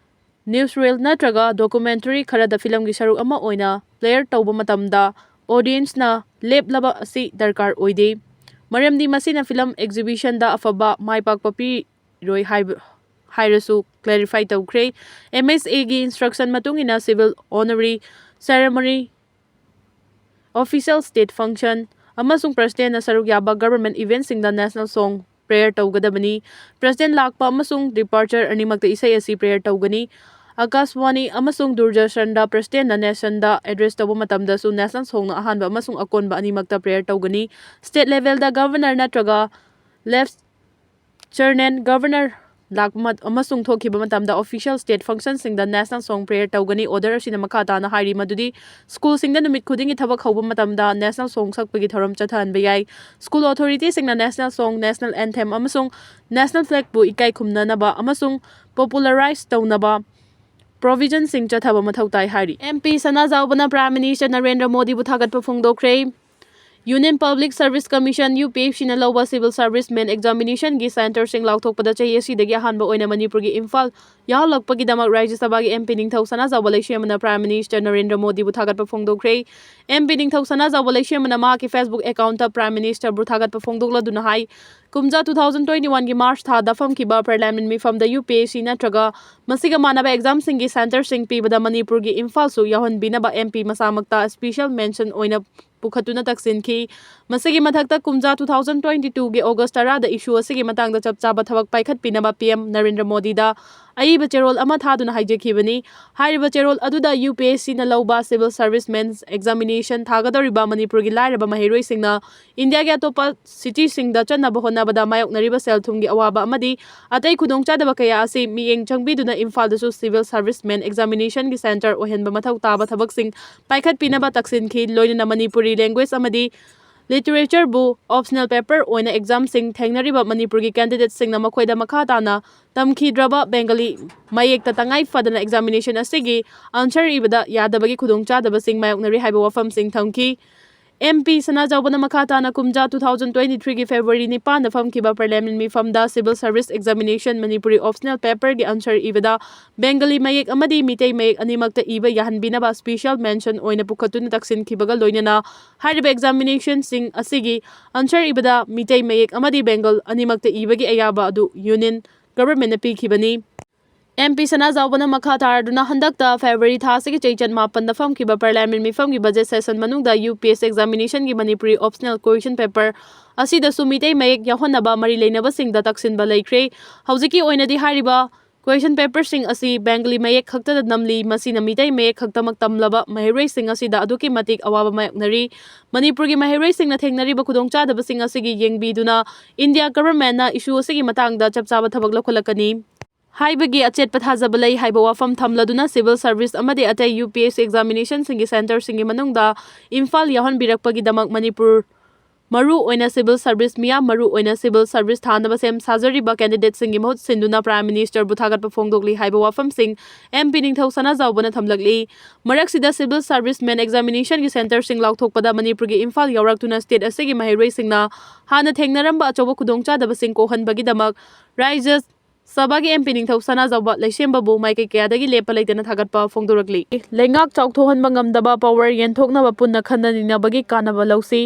newsreel ꯅꯠꯇ꯭ꯔꯒ documentary ꯈꯔꯗ ꯐꯤꯂꯝꯒꯤ ꯁꯔꯨꯛ ꯑꯃ ꯑꯣꯏꯅ player ꯇꯧꯕ ꯃꯇꯝꯗ audienceꯅ ꯂꯦꯞꯂꯕ ꯑꯁꯤ ꯗꯔꯀꯥꯔ ꯑꯣꯏꯗꯦ, ꯃꯔꯝꯗꯤ ꯃꯁꯤꯅ ꯐꯤꯂꯝ exhibitionꯗ ꯑꯐꯕ ꯃꯥꯏ ꯄꯥꯛꯄ ꯄꯤꯔꯣꯏ ꯍꯥꯏꯕ, ꯍꯥꯏꯔꯁꯨ clarify ꯇꯧꯈ꯭ꯔꯦ꯫ M S Aꯒꯤ instruction ꯃꯇꯨꯡ ꯏꯟꯅ civil honorary ceremony, official state function ꯑꯃꯁꯨꯡ presidentꯅ ꯁꯔꯨꯛ ꯌꯥꯕ government eventꯁꯤꯡꯗ National Song prayer ꯇꯧꯒꯗꯕꯅꯤ꯫ President ꯂꯥꯛꯄ ꯑꯃꯁꯨꯡ departure ꯑꯅꯤꯃꯛꯇ ꯏꯁꯩ ꯑꯁꯤ prayer ꯇꯧꯒꯅꯤ꯫ ꯑꯀꯥꯁꯕꯥꯅꯤ ꯑꯃꯁꯨꯡ ꯗꯨꯔꯗꯔꯁꯟꯗ presidentꯅ nationꯗ address ꯇꯧꯕ ꯃꯇꯝꯗꯁꯨ National Songꯅ ꯑꯍꯥꯟꯕ ꯑꯃꯁꯨꯡ ꯑꯀꯣꯟꯕ ꯑꯅꯤꯃꯛꯇ prayer ꯇꯧꯒꯅꯤ꯫ State levelꯗ governor ꯅꯠꯇ꯭ꯔꯒ lieutenant governor ꯂꯥꯛꯄ ꯃ-, ꯑꯃꯁꯨꯡ ꯊꯣꯛꯈꯤꯕ ꯃꯇꯝꯗ official state functionꯁꯤꯡꯗ National Song prayer ꯇꯧꯒꯅꯤ꯫ Order ꯑꯁꯤꯅ ꯃꯈꯥ ꯇꯥꯅ ꯍꯥꯏꯔꯤ ꯃꯗꯨꯗꯤ schoolꯁꯤꯡꯗ ꯅꯨꯃꯤꯠ ꯈꯨꯗꯤꯡꯒꯤ ꯊꯕꯛ ꯍꯧꯕ ꯃꯇꯝꯗ National Song ꯁꯛꯄꯒꯤ ꯊꯧꯔꯝ ꯆꯠꯊꯍꯟꯕ ꯌꯥꯏ꯫ School authorityꯁꯤꯡꯅ National Song, National Anthem ꯑꯃꯁꯨꯡ National Flagꯄꯨ ꯏꯀꯥꯏ ꯈꯨꯝꯅꯅꯕ ꯑꯃꯁꯨꯡ popularize ꯇꯧꯅꯕ provisionꯁꯤꯡ ꯆꯠꯊꯕ ꯃꯊꯧ ꯇꯥꯏ ꯍꯥꯏꯔꯤ꯫ M P ꯁꯅꯥꯖꯥꯎꯕꯅ Prime Minister Narendra ꯃꯣꯗꯤꯕꯨ ꯊꯥꯒꯠꯄ ꯐꯣꯡꯗꯣꯛꯈ꯭ꯔꯦ꯫ Union Public Service Commission, UPSCꯅ ꯂꯧꯕ civil servicemen examinationꯒꯤ centreꯁꯤꯡ ꯂꯥꯎꯊꯣꯛꯄꯗ ꯆꯍꯤ ꯑꯁꯤꯗꯒꯤ ꯑꯍꯥꯟꯕ ꯑꯣꯏꯅ ꯃꯅꯤꯄꯨꯔꯒꯤ ꯏꯝꯐꯥꯜ ꯌꯥꯍꯜꯂꯛꯄꯒꯤꯗꯃꯛ ꯔꯥꯖ꯭ꯌ ꯁꯚꯥꯒꯤ M P ꯅꯤꯡꯊꯧ ꯁꯅꯥꯖꯥꯎꯕ ꯂꯩꯁꯦꯝꯕꯅ Prime Minister ꯅꯔꯦꯟꯗ꯭ꯔ ꯃꯣꯗꯤꯕꯨ ꯊꯥꯒꯠꯄ ꯐꯣꯡꯗꯣꯛꯈ꯭ꯔꯦ꯫ M P ꯅꯤꯡꯊꯧ ꯁꯅꯥꯖꯥꯎꯕ ꯂꯩꯁꯦꯝꯕꯅ ꯃꯍꯥꯛꯀꯤ Facebook accountꯇ Prime Ministerꯕꯨ ꯊꯥꯒꯠꯄ ꯐꯣꯡꯗꯣꯛꯂꯗꯨꯅ ꯍꯥꯏ, ꯀꯨꯝꯖꯥ two thousand twenty-oneꯒꯤ March ꯊꯥꯗ ꯐꯝꯈꯤꯕ parliament ꯃꯤꯐꯝꯗ UPSC ꯅꯠꯇ꯭ꯔꯒ ꯃꯁꯤꯒ ꯃꯥꯟꯅꯕ examꯁꯤꯡꯒꯤ centreꯁꯤꯡ ꯄꯤꯕꯗ ꯃꯅꯤꯄꯨꯔꯒꯤ ꯏꯝꯐꯥꯜꯁꯨ ꯌꯥꯎꯍꯟꯕꯤꯅꯕ M P ꯃꯁꯥꯃꯛꯇ special mention ꯑꯣꯏꯅ ꯄꯨꯈꯠꯇꯨꯅ ꯇꯛꯁꯤꯟꯈꯤ꯫ ꯃꯁꯤꯒꯤ ꯃꯊꯛꯇ ꯀꯨꯝꯖꯥ two thousand twenty-twoꯒꯤ August ꯇꯔꯥꯗ issue ꯑꯁꯤꯒꯤ ꯃꯇꯥꯡꯗ ꯆꯞ ꯆꯥꯕ ꯊꯕꯛ ꯄꯥꯏꯈꯠꯄꯤꯅꯕ P M ꯅꯔꯦꯟꯗ꯭ꯔ ꯃꯣꯗꯤꯗ ꯑꯏꯕ ꯆꯦꯔꯣꯜ ꯑꯃ ꯊꯥꯗꯨꯅ ꯍꯥꯏꯖꯈꯤꯕꯅꯤ꯫ ꯍꯥꯏꯔꯤꯕ ꯆꯦꯔꯣꯜ ꯑꯗꯨꯗ UPSCꯅ ꯂꯧꯕ civil service mains examination ꯊꯥꯒꯗꯧꯔꯤꯕ ꯃꯅꯤꯄꯨꯔꯒꯤ ꯂꯥꯏꯔꯕ ꯃꯍꯩꯔꯣꯏꯁꯤꯡꯅ ꯏꯟꯗꯤꯌꯥꯒꯤ ꯑꯇꯣꯞꯄ cityꯁꯤꯡꯗ ꯆꯠꯅꯕ ꯍꯣꯠꯅꯕꯗ ꯃꯥꯌꯣꯛꯅꯔꯤꯕ ꯁꯦꯜ ꯊꯨꯝꯒꯤ ꯑꯋꯥꯕ ꯑꯃꯗꯤ ꯑꯇꯩ ꯈꯨꯗꯣꯡꯆꯥꯗꯕ ꯀꯌꯥ ꯑꯁꯤ ꯃꯤꯠꯌꯦꯡ ꯆꯪꯕꯤꯗꯨꯅ ꯏꯝꯐꯥꯜꯗꯁꯨ civil service main examinationꯒꯤ centre ꯑꯣꯏꯍꯟꯕ ꯃꯊꯧ ꯇꯥꯕ ꯊꯕꯛꯁꯤꯡ ꯄꯥꯏꯈꯠꯄꯤꯅꯕ ꯇꯛꯁꯤꯟꯈꯤ꯫ ꯂꯣꯏꯅꯅ ꯃꯅꯤꯄꯨꯔꯤ language ꯑꯃꯗꯤ literatureꯕꯨ optional paper ꯑꯣꯏꯅ examꯁꯤꯡ ꯊꯦꯡꯅꯔꯤꯕ ꯃꯅꯤꯄꯨꯔꯒꯤ candidateꯁꯤꯡꯅ ꯃꯈꯣꯏꯗ ꯃꯈꯥ ꯇꯥꯅ ꯇꯝꯈꯤꯗ꯭ꯔꯕ Bengali ꯃꯌꯦꯛꯇ ꯇꯉꯥꯏ ꯐꯗꯅ examination ꯑꯁꯤꯒꯤ answer ꯏꯕꯗ ꯌꯥꯗꯕꯒꯤ ꯈꯨꯗꯣꯡꯆꯥꯗꯕꯁꯤꯡ ꯃꯥꯌꯣꯛꯅꯔꯤ ꯍꯥꯏꯕ ꯋꯥꯐꯝꯁꯤꯡ ꯊꯝꯈꯤ꯫ MP ꯁꯅꯥꯖꯥꯎꯕꯅ ꯃꯈꯥ ꯇꯥꯅ ꯀꯨꯝꯖꯥ two thousand twenty threeꯒꯤ February ꯅꯤꯄꯥꯟꯗ ꯐꯝꯈꯤꯕ parliament ꯃꯤꯐꯝꯗ civil service examination Manipuri optional paperꯒꯤ answer ꯏꯕꯗ Bengali ꯃꯌꯦꯛ ꯑꯃꯗꯤ ꯃꯤꯇꯩ ꯃꯌꯦꯛ ꯑꯅꯤꯃꯛꯇ ꯏꯕ ꯌꯥꯍꯟꯕꯤꯅꯕ special mention ꯑꯣꯏꯅ ꯄꯨꯈꯠꯇꯨꯅ ꯇꯛꯁꯤꯟꯈꯤꯕꯒ ꯂꯣꯏꯅꯅ ꯍꯥꯏꯔꯤꯕ examinationꯁꯤꯡ ꯑꯁꯤꯒꯤ answer ꯏꯕꯗ ꯃꯤꯇꯩ ꯃꯌꯦꯛ ꯑꯃꯗꯤ Bengali ꯑꯅꯤꯃꯛꯇ ꯏꯕꯒꯤ ꯑꯌꯥꯕ ꯑꯗꯨ union governmentꯅ ꯄꯤꯈꯤꯕꯅꯤ꯫ MP ꯁꯅꯥꯖꯥꯎꯕꯅ ꯃꯈꯥ ꯇꯥꯔꯗꯨꯅ ꯍꯟꯗꯛꯇ February ꯊꯥ ꯑꯁꯤꯒꯤ ꯆꯩꯆꯠ ꯃꯥꯄꯟꯗ ꯐꯝꯈꯤꯕ parliament ꯃꯤꯐꯝꯒꯤ budget session ꯃꯅꯨꯡꯗ UPSC examinationꯒꯤ Manipuri optional question paper ꯑꯁꯤꯗꯁꯨ ꯃꯤꯇꯩ ꯃꯌꯦꯛ ꯌꯥꯎꯍꯟꯅꯕ ꯃꯔꯤ ꯂꯩꯅꯕꯁꯤꯡꯗ ꯇꯛꯁꯤꯟꯕ ꯂꯩꯈ꯭ꯔꯦ꯫ ꯍꯧꯖꯤꯛꯀꯤ ꯑꯣꯏꯅꯗꯤ ꯍꯥꯏꯔꯤꯕ question paperꯁꯤꯡ ꯑꯁꯤ Bengali ꯃꯌꯦꯛ ꯈꯛꯇꯗ ꯅꯝꯂꯤ꯫ ꯃꯁꯤꯅ ꯃꯤꯇꯩ ꯃꯌꯦꯛ ꯈꯛꯇꯃꯛ ꯇꯝꯂꯕ ꯃꯍꯩꯔꯣꯏꯁꯤꯡ ꯑꯁꯤꯗ ꯑꯗꯨꯛꯀꯤ ꯃꯇꯤꯛ ꯑꯋꯥꯕ ꯃꯥꯌꯣꯛꯅꯔꯤ꯫ ꯃꯅꯤꯄꯨꯔꯒꯤ ꯃꯍꯩꯔꯣꯏꯁꯤꯡꯅ ꯊꯦꯡꯅꯔꯤꯕ ꯈꯨꯗꯣꯡꯆꯥꯗꯕꯁꯤꯡ ꯑꯁꯤꯒꯤ ꯌꯦꯡꯕꯤꯗꯨꯅ India governmentꯅ issue ꯑꯁꯤꯒꯤ ꯃꯇꯥꯡꯗ ꯆꯞ ꯆꯥꯕ ꯊꯕꯛ ꯂꯧꯈꯠꯂꯛꯀꯅꯤ꯫ ꯍꯥꯏꯕꯒꯤ ꯑꯆꯦꯠꯄ ꯊꯥꯖꯕ ꯂꯩ ꯍꯥꯏꯕ ꯋꯥꯐꯝ ꯊꯝꯂꯗꯨꯅ civil service ꯑꯃꯗꯤ ꯑꯇꯩ UPSC examinationꯁꯤꯡꯒꯤ centreꯁꯤꯡꯒꯤ ꯃꯅꯨꯡꯗ ꯏꯝꯐꯥꯜ ꯌꯥꯎꯍꯟꯕꯤꯔꯛꯄꯒꯤꯗꯃꯛ ꯃꯅꯤꯄꯨꯔ ꯃꯔꯨ ꯑꯣꯏꯅ civil service ꯃꯤꯌꯥꯝ, ꯃꯔꯨ ꯑꯣꯏꯅ civil service ꯊꯥꯅꯕ ꯁꯦꯝ ꯁꯥꯖꯔꯤꯕ candidateꯁꯤꯡꯒꯤ ꯃꯍꯨꯠ ꯁꯤꯟꯗꯨꯅ Prime Ministerꯕꯨ ꯊꯥꯒꯠꯄ ꯐꯣꯡꯗꯣꯛꯂꯤ ꯍꯥꯏꯕ ꯋꯥꯐꯝꯁꯤꯡ MP ꯅꯤꯡꯊꯧ ꯁꯅꯥꯖꯥꯎꯕꯅ ꯊꯝꯂꯛꯂꯤ꯫ ꯃꯔꯛꯁꯤꯗ civil service main examinationꯒꯤ centreꯁꯤꯡ ꯂꯥꯎꯊꯣꯛꯄꯗ ꯃꯅꯤꯄꯨꯔꯒꯤ ꯏꯝꯐꯥꯜ ꯌꯥꯎꯔꯛꯇꯨꯅ state ꯑꯁꯤꯒꯤ ꯃꯍꯩꯔꯣꯏꯁꯤꯡꯅ ꯍꯥꯟꯅ ꯊꯦꯡꯅꯔꯝꯕ ꯑꯆꯧꯕ ꯈꯨꯗꯣꯡꯆꯥꯗꯕꯁꯤꯡ ꯀꯣꯛꯍꯟꯕꯒꯤꯗꯃꯛ ꯔꯥꯖ꯭ꯌ ꯁꯚꯥꯒꯤ MP ꯅꯤꯡꯊꯧ ꯁꯅꯥꯖꯥꯎꯕ ꯂꯩꯁꯦꯝꯕꯕꯨ ꯃꯥꯏꯀꯩ ꯀꯌꯥꯗꯒꯤ ꯂꯦꯞꯄ ꯂꯩꯇꯅ ꯊꯥꯒꯠꯄ ꯐꯣꯡꯗꯣꯔꯛꯂꯤ꯫ ꯂꯩꯉꯥꯛ ꯆꯥꯎꯊꯣꯛꯍꯟꯕ ꯉꯝꯗꯕ power ꯌꯦꯟꯊꯣꯛꯅꯕ ꯄꯨꯟꯅ ꯈꯟꯅ ꯅꯩꯅꯕꯒꯤ ꯀꯥꯟꯅꯕ ꯂꯧꯁꯤ꯫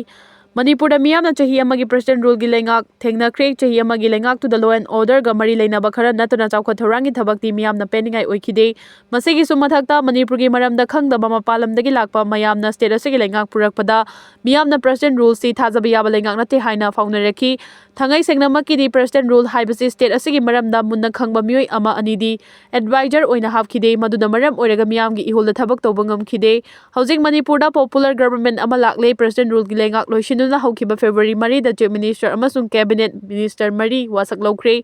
ꯃꯅꯤꯄꯨꯔꯗ ꯃꯤꯌꯥꯝꯅ ꯆꯍꯤ ꯑꯃꯒꯤ President Ruleꯒꯤ ꯂꯩꯉꯥꯛ ꯊꯦꯡꯅꯈ꯭ꯔꯦ꯫ ꯆꯍꯤ ꯑꯃꯒꯤ ꯂꯩꯉꯥꯛꯇꯨꯗ law and orderꯒ ꯃꯔꯤ ꯂꯩꯅꯕ ꯈꯔ ꯅꯠꯇꯅ ꯆꯥꯎꯈꯠ ꯊꯧꯔꯥꯡꯒꯤ ꯊꯕꯛꯇꯤ ꯃꯤꯌꯥꯝꯅ ꯄꯦꯟꯅꯤꯡꯉꯥꯏ ꯑꯣꯏꯈꯤꯗꯦ꯫ ꯃꯁꯤꯒꯤꯁꯨ ꯃꯊꯛꯇ ꯃꯅꯤꯄꯨꯔꯒꯤ ꯃꯔꯝꯗ ꯈꯪꯗꯕ ꯃꯄꯥꯟ ꯂꯝꯗꯒꯤ ꯂꯥꯛꯄ ꯃꯌꯥꯝꯅ state ꯑꯁꯤꯒꯤ ꯂꯩꯉꯥꯛ ꯄꯨꯔꯛꯄꯗ ꯃꯤꯌꯥꯝꯅ President Ruleꯁꯤ ꯊꯥꯖꯕ ꯌꯥꯕ ꯂꯩꯉꯥꯛ ꯅꯠꯇꯦ ꯍꯥꯏꯅ ꯐꯥꯎꯅꯔꯛꯈꯤ꯫ ꯊꯥꯡꯉꯩ ꯁꯦꯡꯅꯃꯛꯀꯤꯗꯤ President Rule ꯍꯥꯏꯕꯁꯤ state ꯑꯁꯤꯒꯤ ꯃꯔꯝꯗ ꯃꯨꯟꯅ ꯈꯪꯕ ꯃꯤꯑꯣꯏ ꯑꯃ ꯑꯅꯤꯗꯤ advisor ꯑꯣꯏꯅ ꯍꯥꯞꯈꯤꯗꯦ꯫ ꯃꯗꯨꯅ ꯃꯔꯝ ꯑꯣꯏꯔꯒ ꯃꯤꯌꯥꯝꯒꯤ ꯏꯍꯨꯜꯗ ꯊꯕꯛ ꯇꯧꯕ ꯉꯝꯈꯤꯗꯦ꯫ ꯍꯧꯖꯤꯛ ꯃꯅꯤꯄꯨꯔꯗ popular government ꯑꯃ ꯂꯥꯛꯂꯦ꯫ President Ruleꯒꯤ ꯂꯩꯉꯥꯛ ꯂꯣꯏꯁꯤꯟꯗꯨꯅ ꯍꯧꯈꯤꯕ February ꯃꯔꯤꯗ Chief Minister ꯑꯃꯁꯨꯡ Cabinet Minister ꯃꯔꯤ ꯋꯥꯁꯛ ꯂꯧꯈ꯭ꯔꯦ꯫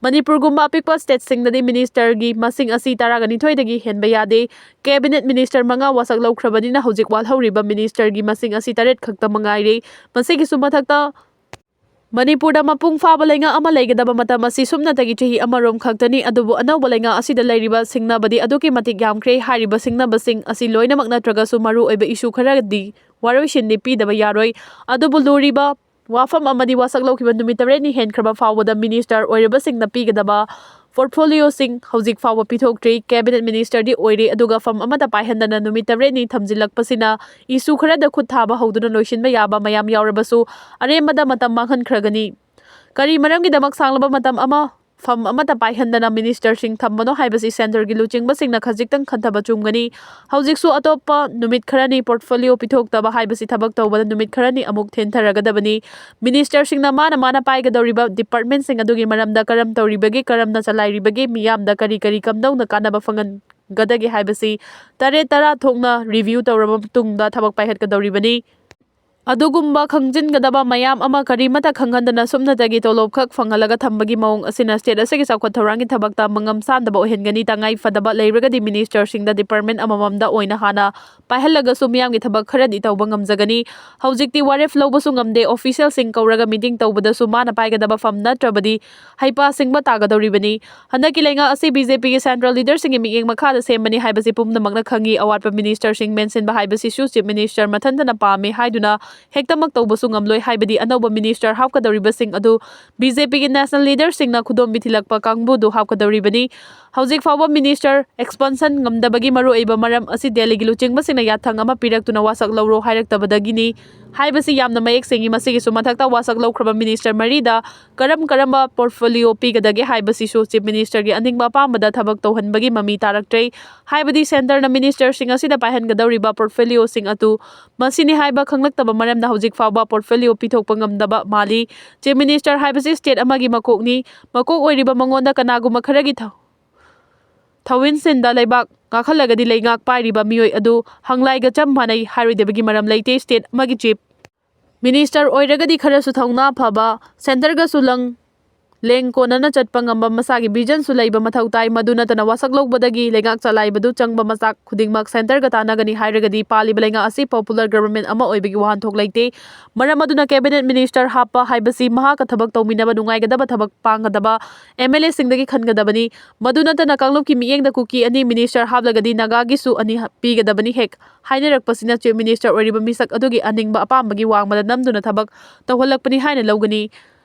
ꯃꯅꯤꯄꯨꯔꯒꯨꯝꯕ ꯑꯄꯤꯛꯄ stateꯁꯤꯡꯗꯗꯤ ministerꯒꯤ ꯃꯁꯤꯡ ꯑꯁꯤ ꯇꯔꯥꯒ ꯅꯤꯊꯣꯏꯗꯒꯤ ꯍꯦꯟꯕ ꯌꯥꯗꯦ꯫ Cabinet Minister ꯃꯉꯥ ꯋꯥꯁꯛ ꯂꯧꯈ꯭ꯔꯕꯅꯤꯅ ꯍꯧꯖꯤꯛ ꯋꯥꯠꯍꯧꯔꯤꯕ ministerꯒꯤ ꯃꯁꯤꯡ ꯑꯁꯤ ꯇꯔꯦꯠ ꯈꯛꯇ ꯃꯉꯥꯏꯔꯦ꯫ ꯃꯁꯤꯒꯤꯁꯨ ꯃꯊꯛꯇ ꯃꯅꯤꯄꯨꯔꯗ ꯃꯄꯨꯡ ꯐꯥꯕ ꯂꯩꯉꯥꯛ ꯑꯃ ꯂꯩꯒꯗꯕ ꯃꯇꯝ ꯑꯁꯤ ꯁꯨꯞꯅꯇꯒꯤ ꯆꯍꯤ ꯑꯃꯔꯣꯝ ꯈꯛꯇꯅꯤ꯫ ꯑꯗꯨꯕꯨ ꯑꯅꯧꯕ ꯂꯩꯉꯥꯛ ꯑꯁꯤꯗ ꯂꯩꯔꯤꯕ ꯁꯤꯡꯅꯕꯗꯤ ꯑꯗꯨꯛꯀꯤ ꯃꯇꯤꯛ ꯌꯥꯝꯈ꯭ꯔꯦ꯫ ꯍꯥꯏꯔꯤꯕ ꯁꯤꯡꯅꯕꯁꯤꯡ ꯑꯁꯤ ꯂꯣꯏꯅꯃꯛ ꯅꯠꯇ꯭ꯔꯒꯁꯨ ꯃꯔꯨ ꯑꯣꯏꯕ issue ꯈꯔꯗꯤ ꯋꯥꯔꯣꯏꯁꯤꯟꯗꯤ ꯄꯤꯗꯕ ꯌꯥꯔꯣꯏ꯫ ꯑꯗꯨꯕꯨ ꯂꯨꯔꯤꯕ ꯋꯥꯐꯝ ꯑꯃꯗꯤ ꯋꯥꯁꯛ ꯂꯧꯈꯤꯕ ꯅꯨꯃꯤꯠ ꯇꯔꯦꯠꯅꯤ ꯍꯦꯟꯈ꯭ꯔꯕ ꯐꯥꯎꯕꯗ minister ꯑꯣꯏꯔꯤꯕꯁꯤꯡꯅ ꯄꯤꯒꯗꯕ portfolioꯁꯤꯡ ꯍꯧꯖꯤꯛ ꯐꯥꯎꯕ ꯄꯤꯊꯣꯛꯇ꯭ꯔꯤ꯫ Cabinet ministerꯗꯤ ꯑꯣꯏꯔꯦ, ꯑꯗꯨꯒ ꯐꯝ ꯑꯃꯠꯇ ꯄꯥꯏꯍꯟꯗꯅ ꯅꯨꯃꯤꯠ ꯇꯔꯦꯠꯅꯤ ꯊꯝꯖꯤꯜꯂꯛꯄꯁꯤꯅ issue ꯈꯔꯗ ꯈꯨꯠ ꯊꯥꯕ ꯍꯧꯗꯨꯅ ꯂꯣꯏꯁꯤꯟꯕ ꯌꯥꯕ ꯃꯌꯥꯝ ꯌꯥꯎꯔꯕꯁꯨ ꯑꯔꯦꯝꯕꯗ ꯃꯇꯝ ꯃꯥꯡꯍꯟꯈ꯭ꯔꯒꯅꯤ꯫ ꯀꯔꯤ ꯃꯔꯝꯒꯤꯗꯃꯛ ꯁꯥꯡꯂꯕ ꯃꯇꯝ ꯑꯃ ꯐꯝ ꯑꯃꯠꯇ ꯄꯥꯏꯍꯟꯗꯅ ministerꯁꯤꯡ ꯊꯝꯕꯅꯣ ꯍꯥꯏꯕꯁꯤ centreꯒꯤ ꯂꯨꯆꯤꯡꯕꯁꯤꯡꯅ ꯈꯖꯤꯛꯇꯪ ꯈꯟꯊꯕ ꯆꯨꯝꯒꯅꯤ꯫ ꯍꯧꯖꯤꯛꯁꯨ ꯑꯇꯣꯞꯄ ꯅꯨꯃꯤꯠ ꯈꯔꯅꯤ portfolio ꯄꯤꯊꯣꯛꯇꯕ ꯍꯥꯏꯕꯁꯤ ꯊꯕꯛ ꯇꯧꯕꯗ ꯅꯨꯃꯤꯠ ꯈꯔꯅꯤ ꯑꯃꯨꯛ ꯊꯦꯡꯊꯔꯒꯗꯕꯅꯤ꯫ Ministerꯁꯤꯡꯅ ꯃꯥꯅ ꯃꯥꯅ ꯄꯥꯏꯒꯗꯧꯔꯤꯕ departmentꯁꯤꯡ ꯑꯗꯨꯒꯤ ꯃꯔꯝꯗ ꯀꯔꯝ ꯇꯧꯔꯤꯕꯒꯦ, ꯀꯔꯝꯅ ꯆꯂꯥꯏꯔꯤꯕꯒꯦ, ꯃꯤꯌꯥꯝꯗ ꯀꯔꯤ ꯀꯔꯤ ꯀꯝꯗꯧꯅ ꯀꯥꯟꯅꯕ ꯐꯪꯍꯟꯒꯗꯒꯦ ꯍꯥꯏꯕꯁꯤ ꯇꯔꯦꯠ ꯇꯔꯥ ꯊꯣꯛꯅ review ꯇꯧꯔꯕ ꯃꯇꯨꯡꯗ ꯊꯕꯛ ꯄꯥꯏꯈꯠꯀꯗꯧꯔꯤꯕꯅꯤ꯫ ꯑꯗꯨꯒꯨꯝꯕ ꯈꯪꯖꯤꯟꯒꯗꯕ ꯃꯌꯥꯝ ꯑꯃ ꯀꯔꯤꯃꯠꯇ ꯈꯪꯍꯟꯗꯅ ꯁꯨꯞꯅꯇꯒꯤ ꯇꯣꯂꯣꯞ ꯈꯛ ꯐꯪꯍꯜꯂꯒ ꯊꯝꯕꯒꯤ ꯃꯑꯣꯡ ꯑꯁꯤꯅ state ꯑꯁꯤꯒꯤ ꯆꯥꯎꯈꯠ ꯊꯧꯔꯥꯡꯒꯤ ꯊꯕꯛꯇ ꯃꯉꯝ ꯁꯥꯟꯗꯕ ꯑꯣꯏꯍꯟꯒꯅꯤ꯫ ꯇꯉꯥꯏ ꯐꯗꯕ ꯂꯩꯔꯒꯗꯤ ministerꯁꯤꯡꯗ department ꯑꯃꯃꯝꯗ ꯑꯣꯏꯅ ꯍꯥꯟꯅ ꯄꯥꯏꯍꯜꯂꯒꯁꯨ ꯃꯤꯌꯥꯝꯒꯤ ꯊꯕꯛ ꯈꯔꯗꯤ ꯇꯧꯕ ꯉꯝꯖꯒꯅꯤ꯫ ꯍꯧꯖꯤꯛꯇꯤ ꯋꯥꯔꯦꯞ ꯂꯧꯕꯁꯨ ꯉꯝꯗꯦ꯫ Officialꯁꯤꯡ ꯀꯧꯔꯒ meeting ꯇꯧꯕꯗꯁꯨ ꯃꯥꯅ ꯄꯥꯏꯒꯗꯕ ꯐꯝ ꯅꯠꯇ꯭ꯔꯕꯗꯤ ꯍꯩꯄꯥ ꯁꯤꯡꯕ ꯇꯥꯒꯗꯧꯔꯤꯕꯅꯤ꯫ ꯍꯟꯗꯛꯀꯤ ꯂꯩꯉꯥꯛ ꯑꯁꯤ BJPꯒꯤ central leaderꯁꯤꯡꯒꯤ ꯃꯤꯠꯌꯦꯡ ꯃꯈꯥꯗ ꯁꯦꯝꯕꯅꯤ ꯍꯥꯏꯕꯁꯤ ꯄꯨꯝꯅꯃꯛꯅ ꯈꯪꯏ꯫ ꯑꯋꯥꯠꯄ ministerꯁꯤꯡ ꯃꯦꯟꯁꯤꯟꯕ ꯍꯥꯏꯕꯁꯤꯁꯨ Chief Minister ꯃꯊꯟꯇꯅ ꯄꯥꯝꯃꯤ ꯍꯥꯏꯗꯨꯅ ꯍꯦꯛꯇꯃꯛ ꯇꯧꯕꯁꯨ ꯉꯝꯂꯣꯏ꯫ ꯍꯥꯏꯕꯗꯤ ꯑꯅꯧꯕ minister ꯍꯥꯞꯀꯗꯧꯔꯤꯕꯁꯤꯡ ꯑꯗꯨ BJPꯒꯤ national leaderꯁꯤꯡꯅ ꯈꯨꯗꯣꯝꯕꯤ ꯊꯤꯜꯂꯛꯄ ꯀꯥꯡꯕꯨꯗꯨ ꯍꯥꯞꯀꯗꯧꯔꯤꯕꯅꯤ꯫ ꯍꯧꯖꯤꯛ ꯐꯥꯎꯕ ꯃꯤꯅꯤꯁꯇꯔ ꯑꯦꯛꯁꯄꯥꯟꯁꯟ ꯉꯝꯗꯕꯒꯤ ꯃꯔꯨꯑꯣꯏꯕ ꯃꯔꯝ ꯑꯁꯤ ꯗꯦꯜꯂꯤꯒꯤ ꯂꯨꯆꯤꯡꯕꯁꯤꯡꯅ ꯌꯥꯊꯪ ꯑꯃ ꯄꯤꯔꯛꯇꯨꯅ ꯋꯥꯁꯛ ꯂꯧꯔꯣ ꯍꯥꯏꯔꯛꯇꯕꯗꯒꯤꯅꯤ ꯍꯥꯏꯕꯁꯤ ꯌꯥꯝꯅ ꯃꯌꯦꯛ ꯁꯦꯡꯏ꯫ ꯃꯁꯤꯒꯤꯁꯨ ꯃꯊꯛꯇ ꯋꯥꯁꯛ ꯂꯧꯈ꯭ꯔꯕ ꯃꯤꯅꯤꯁꯇꯔ ꯃꯔꯤꯗ ꯀꯔꯝ ꯀꯔꯝꯕ ꯄꯣꯔꯠꯐꯣꯂꯤꯑꯣ ꯄꯤꯒꯗꯒꯦ ꯍꯥꯏꯕꯁꯤꯁꯨ ꯆꯤꯐ ꯃꯤꯅꯤꯁꯇꯔꯒꯤ ꯑꯅꯤꯡꯕ ꯑꯄꯥꯝꯕꯗ ꯊꯕꯛ ꯇꯧꯍꯟꯕꯒꯤ ꯃꯃꯤ ꯇꯥꯔꯛꯇ꯭ꯔꯦ꯫ ꯍꯥꯏꯕꯗꯤ ꯁꯦꯟꯇꯔꯅ ꯃꯤꯅꯤꯁꯇꯔꯁꯤꯡ ꯑꯁꯤꯗ ꯄꯥꯏꯍꯟꯒꯗꯧꯔꯤꯕ ꯄꯣꯔꯠꯐꯣꯂꯤꯑꯣꯁꯤꯡ ꯑꯗꯨ ꯃꯁꯤꯅꯤ ꯍꯥꯏꯕ ꯈꯪꯂꯛꯇꯕ ꯃꯔꯝꯅ ꯍꯧꯖꯤꯛ ꯐꯥꯎꯕ ꯄꯣꯔꯠꯐꯣꯂꯤꯑꯣ ꯄꯤꯊꯣꯛꯄ ꯉꯝꯗꯕ ꯃꯥꯜꯂꯤ꯫ ꯆꯤꯐ ꯃꯤꯅꯤꯁꯇꯔ ꯍꯥꯏꯕꯁꯤ ꯁ꯭ꯇꯦꯠ ꯑꯃꯒꯤ ꯃꯀꯣꯛꯅꯤ꯫ ꯃꯀꯣꯛ ꯑꯣꯏꯔꯤꯕ ꯃꯉꯣꯟꯗ ꯀꯅꯥꯒꯨꯝꯕ ꯈꯔꯒꯤ ꯊ- ꯊꯧꯏꯟꯁꯤꯟꯗ ꯂꯩꯕꯥꯛ ꯉꯥꯛꯍꯜꯂꯒꯗꯤ ꯂꯩꯉꯥꯛ ꯄꯥꯏꯔꯤꯕ ꯃꯤꯑꯣꯏ ꯑꯗꯨ ꯍꯪꯂꯥꯏꯒ ꯆꯞ ꯃꯥꯟꯅꯩ ꯍꯥꯏꯔꯣꯏꯗꯕꯒꯤ ꯃꯔꯝ ꯂꯩꯇꯦ꯫ ꯁ꯭ꯇꯦꯠ ꯑꯃꯒꯤ ꯆꯤꯐ ꯃꯤꯅꯤꯁꯇꯔ ꯑꯣꯏꯔꯒꯗꯤ ꯈꯔꯁꯨ ꯊꯧꯅꯥ ꯐꯕ, ꯁꯦꯟꯇꯔꯒꯁꯨ ꯂꯪ ꯂꯦꯡ ꯀꯣꯟꯅꯅ ꯆꯠꯄ ꯉꯝꯕ ꯃꯁꯥꯒꯤ ꯚꯤꯖꯟꯁꯨ ꯂꯩꯕ ꯃꯊꯧ ꯇꯥꯏ꯫ ꯃꯗꯨ ꯅꯠꯇꯅ ꯋꯥꯁꯛ ꯂꯧꯕꯗꯒꯤ ꯂꯩꯉꯥꯛ ꯆꯂꯥꯏꯕꯗꯨ ꯆꯪꯕ ꯃꯆꯥꯛ ꯈꯨꯗꯤꯡꯃꯛ ꯁꯦꯟꯇꯔꯒ ꯇꯥꯟꯅꯒꯅꯤ ꯍꯥꯏꯔꯒꯗꯤ ꯄꯥꯜꯂꯤꯕ ꯂꯩꯉꯥꯛ ꯑꯁꯤ ꯄꯣꯄꯨꯂꯔ ꯒꯕꯔꯟꯃꯦꯟ ꯑꯃ ꯑꯣꯏꯕꯒꯤ ꯋꯥꯍꯟꯊꯣꯛ ꯂꯩꯇꯦ꯫ ꯃꯔꯝ ꯑꯗꯨꯅ ꯀꯦꯕꯤꯅꯦꯠ ꯃꯤꯅꯤꯁꯇꯔ ꯍꯥꯞꯄ ꯍꯥꯏꯕꯁꯤ ꯃꯍꯥꯛꯀ ꯊꯕꯛ ꯇꯧꯃꯤꯟꯅꯕ ꯅꯨꯡꯉꯥꯏꯒꯗꯕ ꯊꯕꯛ ꯄꯥꯡꯒꯗꯕ ꯑꯦꯝ ꯑꯦꯜ ꯑꯦꯁꯤꯡꯗꯒꯤ ꯈꯟꯒꯗꯕꯅꯤ꯫ ꯃꯗꯨ ꯅꯠꯇꯅ ꯀꯥꯡꯂꯨꯞꯀꯤ ꯃꯤꯠꯌꯦꯡꯗ ꯀꯨꯀꯤ ꯑꯅꯤ ꯃꯤꯅꯤꯁꯇꯔ ꯍꯥꯞꯂꯒꯗꯤ ꯅꯥꯒꯥꯒꯤꯁꯨ ꯑꯅꯤ ꯍꯥꯞ- ꯄꯤꯒꯗꯕꯅꯤ꯫ ꯍꯦꯛ ꯍꯥꯏꯅꯔꯛꯄꯁꯤꯅ ꯆꯤꯐ ꯃꯤꯅꯤꯁꯇꯔ ꯑꯣꯏꯔꯤꯕ ꯃꯤꯁꯛ ꯑꯗꯨꯒꯤ ꯑꯅꯤꯡꯕ ꯑꯄꯥꯝꯕꯒꯤ ꯋꯥꯡꯃꯗ ꯅꯝꯗꯨꯅ ꯊꯕꯛ ꯇꯧꯍꯜꯂꯛꯄꯅꯤ ꯍꯥꯏꯅ ꯂꯧꯒꯅꯤ꯫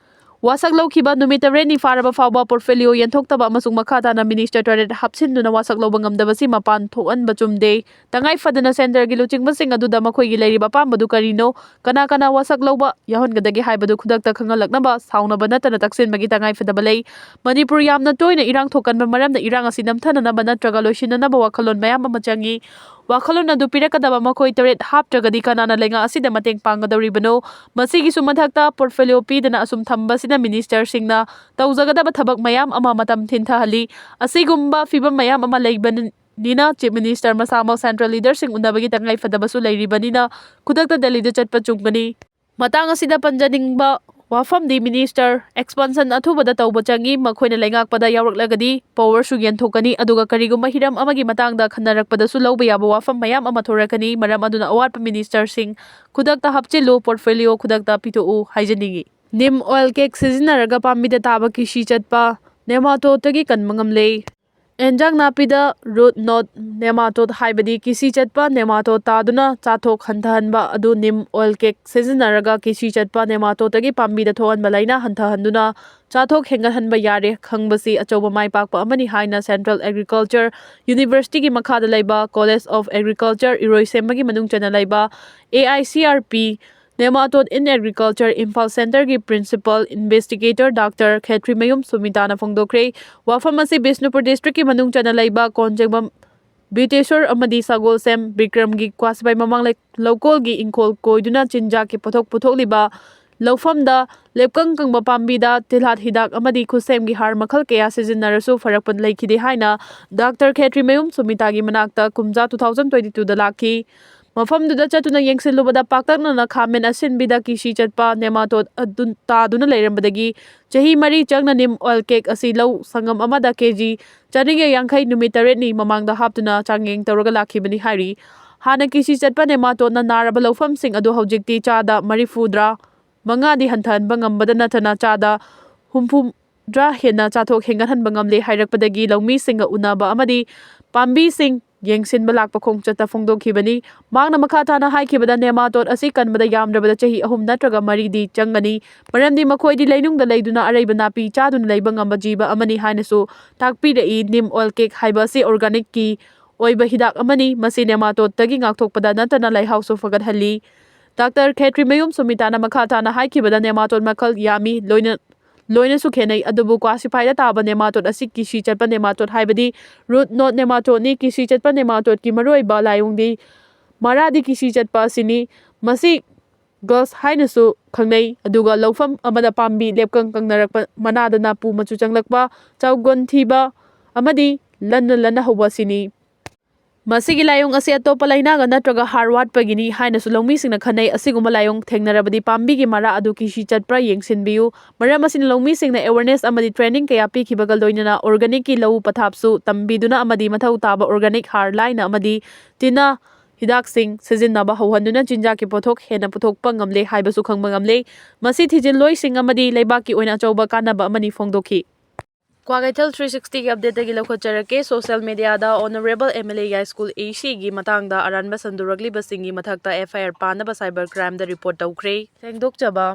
ꯋꯥꯁꯛ ꯂꯧꯈꯤꯕ ꯅꯨꯃꯤꯠ ꯇꯔꯦꯠꯅꯤ ꯐꯥꯔꯕ ꯐꯥꯎꯕ ꯄꯣꯔꯠꯐꯣꯂꯤꯑꯣ ꯌꯦꯟꯊꯣꯛꯇꯕ ꯑꯃꯁꯨꯡ ꯃꯈꯥ ꯇꯥꯅ ꯃꯤꯅꯤꯁꯇꯔ ꯇꯔꯦꯠ ꯍꯥꯞꯆꯤꯟꯗꯨꯅ ꯋꯥꯁꯛ ꯂꯧꯕ ꯉꯝꯗꯕꯁꯤ ꯃꯄꯥꯟ ꯊꯣꯛꯍꯟꯕ ꯆꯨꯝꯗꯦ꯫ ꯇꯉꯥꯏ ꯐꯗꯅ ꯁꯦꯟꯇꯔꯒꯤ ꯂꯨꯆꯤꯡꯕꯁꯤꯡ ꯑꯗꯨꯗ ꯃꯈꯣꯏꯒꯤ ꯂꯩꯔꯤꯕ ꯑꯄꯥꯝꯕꯗꯨ ꯀꯔꯤꯅꯣ, ꯀꯅꯥ ꯀꯅꯥ ꯋꯥꯁꯛ ꯂꯧꯕ ꯌꯥꯎꯍꯟꯒꯗꯒꯦ ꯍꯥꯏꯕꯗꯨ ꯈꯨꯗꯛꯇ ꯈꯪꯍꯜꯂꯛꯅꯕ ꯁꯥꯎꯅꯕ ꯅꯠꯇꯅ ꯇꯛꯁꯤꯟꯕꯒꯤ ꯇꯉꯥꯏ ꯐꯗꯕ ꯂꯩ꯫ ꯃꯅꯤꯄꯨꯔ ꯌꯥꯝꯅ ꯇꯣꯏꯅ ꯏꯔꯥꯡ ꯊꯣꯛꯀꯟꯕ ꯃꯔꯝꯅ ꯏꯔꯥꯡ ꯑꯁꯤ ꯅꯝꯊꯅꯅꯕ ꯅꯠꯇ꯭ꯔꯒ ꯂꯣꯏꯁꯤꯟꯅꯅꯕ ꯋꯥꯈꯜꯂꯣꯟ ꯃꯌꯥꯝ ꯑꯃ ꯆꯪꯏ꯫ ꯋꯥꯈꯜꯂꯣꯟ ꯑꯗꯨ ꯄꯤꯔꯛꯀꯗꯕ ꯃꯈꯣꯏ ꯇꯔꯦꯠ ꯍꯥꯞꯇ꯭ꯔꯒꯗꯤ ꯀꯅꯥꯅ ꯂꯩꯉꯥꯛ ꯑꯁꯤꯗ ꯃꯇꯦꯡ ꯄꯥꯡꯒꯗꯧꯔꯤꯕꯅꯣ? ꯃꯁꯤꯒꯤꯁꯨ ꯃꯊꯛꯇ ꯄꯣꯔꯠꯐꯣꯂꯤꯑꯣ ꯄꯤꯗꯅ ꯑꯁꯨꯝ ꯊꯝꯕꯁꯤꯅ ꯃꯤꯅꯤꯁꯇꯔꯁꯤꯡꯅ ꯇꯧꯖꯒꯗꯕ ꯊꯕꯛ ꯃꯌꯥꯝ ꯑꯃ ꯃꯇꯝ ꯊꯤꯟꯊꯍꯜꯂꯤ꯫ ꯑꯁꯤꯒꯨꯝꯕ ꯐꯤꯕꯝ ꯃꯌꯥꯝ ꯑꯃ ꯂꯩꯕꯅꯤꯅ ꯆꯤꯐ ꯃꯤꯅꯤꯁꯇꯔ ꯃꯁꯥꯃꯛ ꯁꯦꯟꯇ꯭ꯔꯦꯜ ꯂꯤꯗꯔꯁꯤꯡ ꯎꯅꯕꯒꯤ ꯇꯉꯥꯏ ꯐꯗꯕꯁꯨ ꯂꯩꯔꯤꯕꯅꯤꯅ ꯈꯨꯗꯛꯇ ꯗꯦꯜꯂꯤꯗ ꯆꯠꯄ ꯆꯨꯝꯒꯅꯤ꯫ ꯃꯇꯥꯡ ꯑꯁꯤꯗ ꯄꯟꯖꯅꯤꯡꯕ ꯋꯥꯐꯝꯗꯤ ꯃꯤꯅꯤꯁꯇꯔ ꯑꯦꯛꯁꯄꯥꯟꯁꯟ ꯑꯊꯨꯕꯗ ꯇꯧꯕ ꯆꯪꯏ꯫ ꯃꯈꯣꯏꯅ ꯂꯩꯉꯥꯛꯄꯗ ꯌꯥꯎꯔꯛꯂꯒꯗꯤ ꯄꯋꯔꯁꯨ ꯌꯦꯟꯊꯣꯛꯀꯅꯤ, ꯑꯗꯨꯒ ꯀꯔꯤꯒꯨꯝꯕ ꯍꯤꯔꯝ ꯑꯃꯒꯤ ꯃꯇꯥꯡꯗ ꯈꯟꯅꯔꯛꯄꯗꯁꯨ ꯂꯧꯕ ꯌꯥꯕ ꯋꯥꯐꯝ ꯃꯌꯥꯝ ꯑꯃ ꯊꯣꯔꯛꯀꯅꯤ꯫ ꯃꯔꯝ ꯑꯗꯨꯅ ꯑꯋꯥꯠꯄ ꯃꯤꯅꯤꯁꯇꯔꯁꯤꯡ ꯈꯨꯗꯛꯇ ꯍꯥꯞꯆꯤꯜꯂꯨ, ꯄꯣꯔꯠꯐꯣꯂꯤꯑꯣ ꯈꯨꯗꯛꯇ ꯄꯤꯊꯣꯛꯎ ꯍꯥꯏꯖꯅꯤꯡꯏ꯫ ꯅꯤꯝ ꯑꯣꯏꯜ ꯀꯦꯛ ꯁꯤꯖꯤꯟꯅꯔꯒ ꯄꯥꯝꯕꯤꯗ ꯇꯥꯕ ꯀꯤꯁꯤ ꯆꯠꯄ ꯅꯦꯃꯥꯇꯣꯗꯇꯒꯤ ꯀꯟꯕ ꯉꯝꯂꯦ꯫ ꯑꯦꯟꯖꯥꯡ ꯅꯥꯄꯤꯗ ꯔꯨꯠ ꯅꯣꯠ ꯅꯦꯃꯥꯇꯣꯠ ꯍꯥꯏꯕꯗꯤ ꯀꯤꯁꯤ ꯆꯠꯄ ꯅꯦꯃꯥꯇꯣꯠ ꯇꯥꯗꯨꯅ ꯆꯥꯊꯣꯛ ꯍꯟꯊꯍꯟꯕ ꯑꯗꯨ ꯅꯤꯝ ꯑꯣꯏꯜ ꯀꯦꯛ ꯁꯤꯖꯤꯟꯅꯔꯒ ꯀꯤꯁꯤ ꯆꯠꯄ ꯅꯦꯃꯥꯇꯣꯠꯇꯒꯤ ꯄꯥꯝꯕꯤꯗ ꯊꯣꯛꯍꯟꯕ ꯂꯥꯏꯅꯥ ꯍꯟꯊꯍꯟꯗꯨꯅ ꯆꯥꯊꯣꯛ ꯍꯦꯟꯒꯠꯍꯟꯕ ꯌꯥꯔꯦ ꯈꯪꯕꯁꯤ ꯑꯆꯧꯕ ꯃꯥꯏ ꯄꯥꯛꯄ ꯑꯃꯅꯤ ꯍꯥꯏꯅ Central Agriculture Universityꯒꯤ ꯃꯈꯥꯗ ꯂꯩꯕ College of Agriculture ꯏꯔꯣꯏꯁꯦꯝꯕꯒꯤ ꯃꯅꯨꯡ ꯆꯟꯅ ꯂꯩꯕ A I C R P Nematode in Agriculture Imphal Centreꯒꯤ Principal Investigator Doctor ꯈꯦꯇ꯭ꯔꯤꯃꯌꯨꯝ ꯁꯨꯃꯤꯇꯥꯅ ꯐꯣꯡꯗꯣꯛꯈ꯭ꯔꯦ꯫ ꯋꯥꯐꯝ ꯑꯁꯤ ꯕꯤꯁꯅꯨꯄꯨꯔ districtꯀꯤ ꯃꯅꯨꯡ ꯆꯟꯅ ꯂꯩꯕ ꯀꯣꯟꯖꯦꯡꯕꯝ ꯕꯤꯇꯦꯁꯣꯔ ꯑꯃꯗꯤ ꯁꯒꯣꯜꯁꯦꯝ ꯕꯤꯀ꯭ꯔꯝꯒꯤ ꯀ꯭ꯋꯥꯁꯤꯄꯥꯏ ꯃꯃꯥꯡ ꯂꯩ-, ꯂꯧꯀꯣꯜꯒꯤ ꯏꯪꯈꯣꯜ ꯀꯣꯏꯗꯨꯅ ꯆꯤꯟꯖꯥꯛꯀꯤ ꯄꯣꯠꯊꯣꯛ ꯄꯨꯊꯣꯛꯂꯤꯕ ꯂꯧꯐꯝꯗ ꯂꯦꯞꯀꯪ ꯀꯪꯕ ꯄꯥꯝꯕꯤꯗ ꯇꯤꯜꯍꯥꯠ ꯍꯤꯗꯥꯛ ꯑꯃꯗꯤ ꯈꯨꯠꯁꯦꯝꯒꯤ ꯍꯥꯔ ꯃꯈꯜ ꯀꯌꯥ ꯁꯤꯖꯤꯟꯅꯔꯁꯨ ꯐꯔꯛꯄ ꯂꯩꯈꯤꯗꯦ ꯍꯥꯏꯅ Doctor ꯈꯦꯇ꯭ꯔꯤꯃꯌꯨꯝ ꯁꯨꯃꯤꯇꯥꯒꯤ ꯃꯅꯥꯛꯇ ꯀꯨꯝꯖꯥ two thousand twenty twoꯗ ꯂꯥꯛꯈꯤ꯫ ꯃꯐꯝꯗꯨꯗ ꯆꯠꯇꯨꯅ ꯌꯦꯡꯁꯤꯜꯂꯨꯕꯗ ꯄꯥꯛꯇꯛꯅꯅ ꯈꯥꯃꯦꯟ ꯑꯁꯤꯟꯕꯤꯗ ꯀꯤꯁꯤ ꯆꯠꯄ ꯅꯦꯃꯥꯇꯣꯠ ꯑꯗꯨ ꯇꯥꯗꯨꯅ ꯂꯩꯔꯝꯕꯗꯒꯤ ꯆꯍꯤ ꯃꯔꯤ ꯆꯪꯅ ꯅꯤꯝ ꯑꯣꯏꯜ ꯀꯦꯛ ꯑꯁꯤ ꯂꯧ ꯁꯪꯒꯝ ꯑꯃꯗ ꯀꯦ ꯖꯤ ꯆꯅꯤꯒ ꯌꯥꯡꯈꯩ ꯅꯨꯃꯤꯠ ꯇꯔꯦꯠꯅꯤ ꯃꯃꯥꯡꯗ ꯍꯥꯞꯇꯨꯅ ꯆꯥꯡꯌꯦꯡ ꯇꯧꯔꯒ ꯂꯥꯛꯈꯤꯕꯅꯤ ꯍꯥꯏꯔꯤ꯫ ꯍꯥꯟꯅ ꯀꯤꯁꯤ ꯆꯠꯄ ꯅꯦꯃꯥꯇꯣꯠꯅ ꯅꯥꯔꯕ ꯂꯧꯐꯝꯁꯤꯡ ꯑꯗꯨ ꯍꯧꯖꯤꯛꯇꯤ ꯆꯥꯗ ꯃꯔꯤꯐꯨꯗ꯭ꯔꯥ ꯃꯉꯥꯗꯤ ꯍꯟꯊꯍꯟꯕ ꯉꯝꯕꯗ ꯅꯠꯇꯅ ꯆꯥꯗ ꯍꯨꯝꯐꯨ ꯗ꯭ꯔꯥ ꯍꯦꯟꯅ ꯆꯥꯊꯣꯛ ꯍꯦꯟꯒꯠꯍꯟꯕ ꯉꯝꯂꯦ ꯍꯥꯏꯔꯛꯄꯗꯒꯤ ꯂꯧꯃꯤꯁꯤꯡꯒ ꯎꯅꯕ ꯑꯃꯗꯤ ꯄꯥꯝꯕꯤꯁꯤꯡ ꯌꯦꯡꯁꯤꯟꯕ ꯂꯥꯛꯄ ꯈꯣꯡꯆꯠꯇ ꯐꯣꯡꯗꯣꯛꯈꯤꯕꯅꯤ꯫ ꯃꯍꯥꯛꯅ ꯃꯈꯥ ꯇꯥꯅ ꯍꯥꯏꯈꯤꯕꯗ ꯅꯦꯃꯥꯇꯣꯠ ꯑꯁꯤ ꯀꯟꯕꯗ ꯌꯥꯝꯗ꯭ꯔꯕꯗ ꯆꯍꯤ ꯑꯍꯨꯝ ꯅꯠꯇ꯭ꯔꯒ ꯃꯔꯤꯗꯤ ꯆꯪꯒꯅꯤ, ꯃꯔꯝꯗꯤ ꯃꯈꯣꯏꯗꯤ ꯂꯩꯅꯨꯡꯗ ꯂꯩꯗꯨꯅ ꯑꯔꯩꯕ ꯅꯥꯄꯤ ꯆꯥꯗꯨꯅ ꯂꯩꯕ ꯉꯝꯕ ꯖꯤꯕ ꯑꯃꯅꯤ ꯍꯥꯏꯅꯁꯨ ꯇꯥꯛꯄꯤꯔꯛꯏ꯫ ꯅꯤꯝ ꯑꯣꯏꯜ ꯀꯦꯛ ꯍꯥꯏꯕ ꯑꯁꯤ organicꯀꯤ ꯑꯣꯏꯕ ꯍꯤꯗꯥꯛ ꯑꯃꯅꯤ꯫ ꯃꯁꯤ ꯅꯦꯃꯥꯇꯣꯠꯇꯒꯤ ꯉꯥꯛꯊꯣꯛꯄꯗ ꯅꯠꯇꯅ ꯂꯩꯍꯥꯎꯁꯨ ꯐꯒꯠꯍꯜꯂꯤ꯫ Doctor ꯈꯦꯇ꯭ꯔꯤꯃꯌꯨꯝ ꯁꯨꯃꯤꯇꯥꯅ ꯃꯈꯥ ꯇꯥꯅ ꯍꯥꯏꯈꯤꯕꯗ ꯅꯦꯃꯥꯇꯣꯠ ꯃꯈꯜ ꯌꯥꯝꯃꯤ, ꯂꯣꯏꯅ ꯂꯣꯏꯅꯁꯨ ꯈꯦꯠꯅꯩ꯫ ꯑꯗꯨꯕꯨ ꯀ꯭ꯋꯥꯁꯤꯐꯥꯏꯗ ꯇꯥꯕ ꯅꯦꯃꯥꯇꯣꯠ ꯑꯁꯤ ꯀꯤꯁꯤ ꯆꯠꯄ ꯅꯦꯃꯥꯇꯣꯠ ꯍꯥꯏꯕꯗꯤ ꯔꯨꯠ ꯅꯣꯠ ꯅꯦꯃꯥꯇꯣꯠꯅꯤ꯫ ꯀꯤꯁꯤ ꯆꯠꯄ ꯅꯦꯃꯥꯇꯣꯠꯀꯤ ꯃꯔꯨꯑꯣꯏꯕ ꯂꯥꯏꯑꯣꯡꯗꯤ ꯃꯔꯥꯗꯤ ꯀꯤꯁꯤ ꯆꯠꯄ ꯑꯁꯤꯅꯤ꯫ ꯃꯁꯤ ꯒꯁ ꯍꯥꯏꯅꯁꯨ ꯈꯪꯅꯩ꯫ ꯑꯗꯨꯒ ꯂꯧꯐꯝ ꯑꯃꯗ ꯄꯥꯝꯕꯤ ꯂꯦꯞꯀꯪ ꯀꯪꯅꯔꯛꯄ, ꯃꯅꯥꯗ ꯅꯥꯄꯨ ꯃꯆꯨ ꯆꯪꯂꯛꯄ, ꯆꯥꯎꯒꯣꯟ ꯊꯤꯕ ꯑꯃꯗꯤ ꯂꯟꯅ ꯂꯟꯅ ꯍꯧꯕ ꯑꯁꯤꯅꯤ꯫ ꯃꯁꯤꯒꯤ ꯂꯥꯏꯑꯣꯡ ꯑꯁꯤ ꯑꯇꯣꯞꯄ ꯂꯥꯏꯅꯥꯒ ꯅꯠꯇ꯭ꯔꯒ ꯍꯥꯔ ꯋꯥꯠꯄꯒꯤꯅꯤ ꯍꯥꯏꯅꯁꯨ ꯂꯧꯃꯤꯁꯤꯡꯅ ꯈꯟꯅꯩ꯫ ꯑꯁꯤꯒꯨꯝꯕ ꯂꯥꯏꯑꯣꯡ ꯊꯦꯡꯅꯔꯕꯗꯤ ꯄꯥꯝꯕꯤꯒꯤ ꯃꯔꯥ ꯑꯗꯨ ꯀꯤꯁꯤ ꯆꯠꯄ꯭ꯔꯥ ꯌꯦꯡꯁꯤꯟꯕꯤꯌꯨ꯫ ꯃꯔꯝ ꯑꯁꯤꯅ ꯂꯧꯃꯤꯁꯤꯡꯅ awareness ꯑꯃꯗꯤ training ꯀꯌꯥ ꯄꯤꯈꯤꯕꯒ ꯂꯣꯏꯅꯅ organicꯀꯤ ꯂꯧꯎ ꯄꯊꯥꯞꯁꯨ ꯇꯝꯕꯤꯗꯨꯅ ꯑꯃꯗꯤ ꯃꯊꯧ ꯇꯥꯕ organic ꯍꯥꯔ ꯂꯥꯏꯅ ꯑꯃꯗꯤ ꯇꯤꯟꯅ ꯍꯤꯗꯥꯛꯁꯤꯡ ꯁꯤꯖꯤꯟꯅꯕ ꯍꯧꯍꯟꯗꯨꯅ ꯆꯤꯟꯖꯥꯛꯀꯤ ꯄꯣꯠꯊꯣꯛ ꯍꯦꯟꯅ ꯄꯨꯊꯣꯛꯄ ꯉꯝꯂꯦ ꯍꯥꯏꯕꯁꯨ ꯈꯪꯕ ꯉꯝꯂꯦ꯫ ꯃꯁꯤ ꯊꯤꯖꯤꯜꯂꯣꯏꯁꯤꯡ ꯑꯃꯗꯤ ꯂꯩꯕꯥꯛꯀꯤ ꯑꯣꯏꯅ ꯑꯆꯧꯕ ꯀꯥꯟꯅꯕ ꯑꯃꯅꯤ ꯐꯣꯡꯗꯣꯛꯈꯤ꯫ Kwakeithel three sixtyꯒꯤ updateꯇꯒꯤ ꯂꯧꯈꯠꯆꯔꯛꯀꯦ꯫ Social mediaꯗ Honourable MLA ꯌꯥꯏꯁ꯭ꯀꯨꯜ ACꯒꯤ ꯃꯇꯥꯡꯗ ꯑꯔꯥꯟꯕ ꯁꯟꯗꯣꯔꯛꯂꯤꯕꯁꯤꯡꯒꯤ ꯃꯊꯛꯇ FIR ꯄꯥꯟꯅꯕ cyber crimeꯗ report ꯇꯧꯈ꯭ꯔꯦ꯫ ꯁꯦꯡꯗꯣꯛꯆꯕ꯫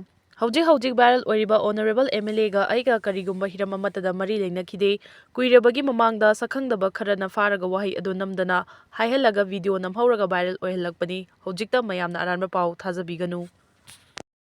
ꯍꯧꯖꯤꯛ ꯍꯧꯖꯤꯛ viral ꯑꯣꯏꯔꯤꯕ Honourable MLAꯒ ꯑꯩꯒ ꯀꯔꯤꯒꯨꯝꯕ ꯍꯤꯔꯝ ꯑꯃꯠꯇꯗ ꯃꯔꯤ ꯂꯩꯅꯈꯤꯗꯦ꯫ ꯀꯨꯏꯔꯕꯒꯤ ꯃꯃꯥꯡꯗ ꯁꯛꯈꯪꯗꯕ ꯈꯔꯅ ꯐꯥꯔꯒ ꯋꯥꯍꯩ ꯑꯗꯨ ꯅꯝꯗꯅ ꯍꯥꯏꯍꯜꯂꯒ video ꯅꯝꯍꯧꯔꯒ viral ꯑꯣꯏꯍꯜꯂꯛꯄꯅꯤ꯫ ꯍꯧꯖꯤꯛꯇ ꯃꯌꯥꯝꯅ ꯑꯔꯥꯟꯕ ꯄꯥꯎ ꯊꯥꯖꯕꯤꯒꯅꯨ꯫